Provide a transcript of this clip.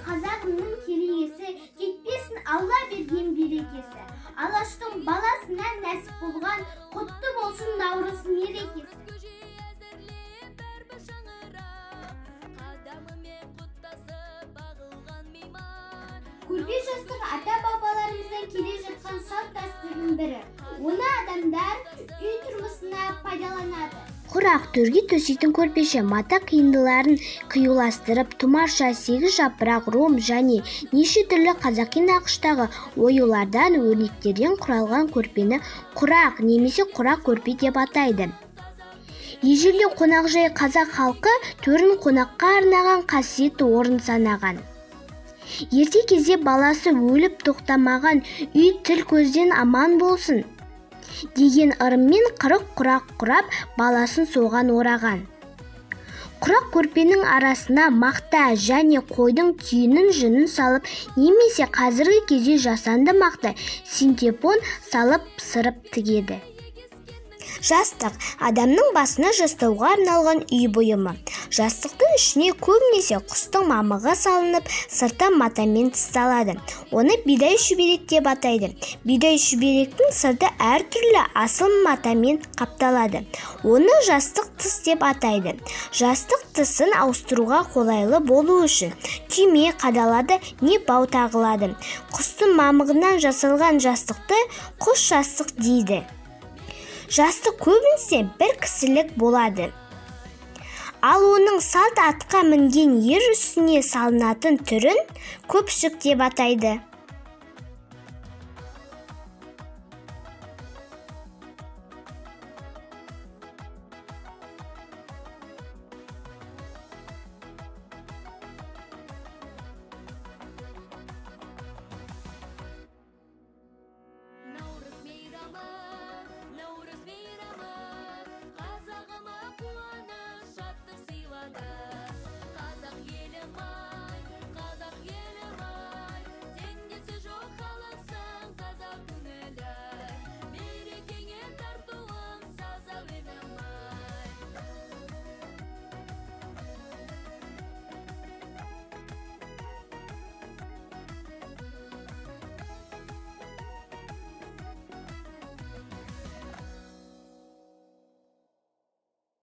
Қазағымның керегесі, кетпесін Алла берген берекесі. Алаштың баласына нәсіп болған, құтты болсын Наурыз мерекесі. Көрпе жастық ата-бабаларымыздан келе жатқан салт дәстүрдің бірі. Оны адамдар үй тұрмысына пайдаланады. Құрақ төрге төсейтін көрпеше, мата қиындыларын қиюластырып, тұмарша, 8 жапырақ, ром және неше түрлі қазақи нақыштағы оюлардан, өрнектерден құралған көрпені құрақ немесе құрақ көрпе деп атайды. Ежелде қонақжай қазақ халқы төрін қонаққа арнаған қасиетті орын санаған. Ерте кезде баласы өліп тоқтамаған үй тіл көзден аман болсын деген ырыммен 40 құрақ құрап, баласын соған ораған. Құрақ көрпенің арасына мақта және қойдың түйенің жүнін салып, немесе қазіргі кезде жасанды мақта, синтепон салып сырып тігеді. Жастық адамның басына жастауға арналған үй бұйымы. Жастықтың ішіне көбінесе құстың мамығы салынып, сырты матамен тысталады. Оны бидай шүберек деп атайды. Бидай шүберектің сырты әртүрлі асыл матамен қапталады. Оны жастық тыс деп атайды. Жастық тысын ауыстыруға қолайлы болу үшін түйме қадалады, не бау тағылады. Құстың мамығынан жасалған жастықты құс жастық дейді. Жастық көбінесе бір кісілік болады. Ал оның салт атқа мінген ер үстіне салынатын түрін көпшік деп атайды.